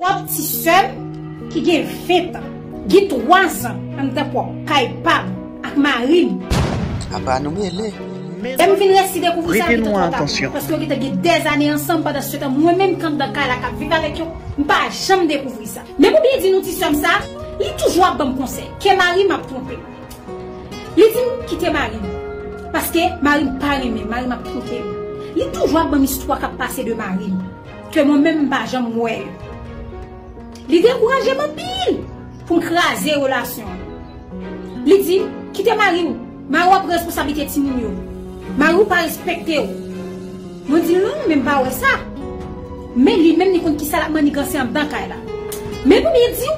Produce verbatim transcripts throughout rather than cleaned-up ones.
Pwòp ti sè m ki gen ven tan, gen twa zan anndan pwòp kay pa m ak mari m. Apa nou mele. Lè m vin resi dekouvri sa, li te twò ta pou mwen, paske yo gentan gen dèzane ansanm, pandan se tan mwen menm k anndan kay la k ap viv avèk yo, m pa janm dekouvri sa. Men pou byen di nou, ti sè m sa, li toujou ap ban m konsèy, ke mari m ap twonpe m. Li di m kite mari m, paske mari m pa renmen m, mari m ap twonpe m. Li toujou ap ban m istwa k ap pase de mari m, ke mwen menm m pa janm wè yo. Li dekouraje m anpil pou m kraze relasyon an. Li di m, kite mari w, mari w ap pran responsablite timoun yo. Mari w pa respekte w. Mwen di l non, men m pa wè sa. Men li menm, li konn kisa l ap maniganse anndan kay la. Men pou byen di w,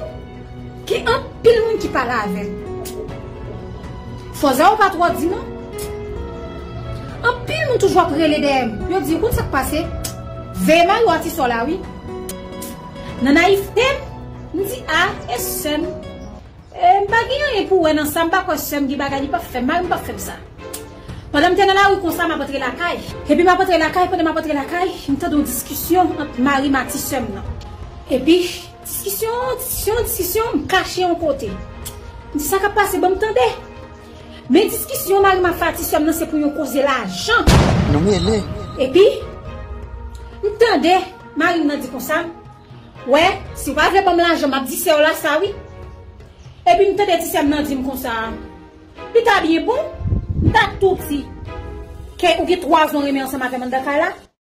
gen anpil moun ki pale avè m. Fò zè w pa twò di non. Anpil moun toujou ap rele dèyè m. Yo di, ou konn sa k pase? Veye mari w a ti sè w la, wi. Nan nayivte m, m di, a, e sè m. E, m pa gen anyen pou wè nan sa, m pa kwè sè m gen bagay, li p ap fè m, mari m p ap fè m sa. Pandan m te nan lari konsa, m ap antre lakay. Epi m ap antre lakay, pandan m ap antre lakay, m tande yon diskisyon ant mari m ak ti sè m nan. Epi, diskisyon, diskisyon, diskisyon, m kache yon kote. M di, sa k ap pase, ban m tande. Men diskisyon mari m ap fè ak ti sè m nan, se pou yon koze lajan. Nou mele. Epi, m tande mari m nan di konsa, wè, si w pa vle ban m lajan, m ap di sè w la sa, wi. Epi m tande ti sè m nan di m konsa, li ta byen bon, m ta tou di ke ou gen twa zan w renmen ansanm avè m anndan kay la.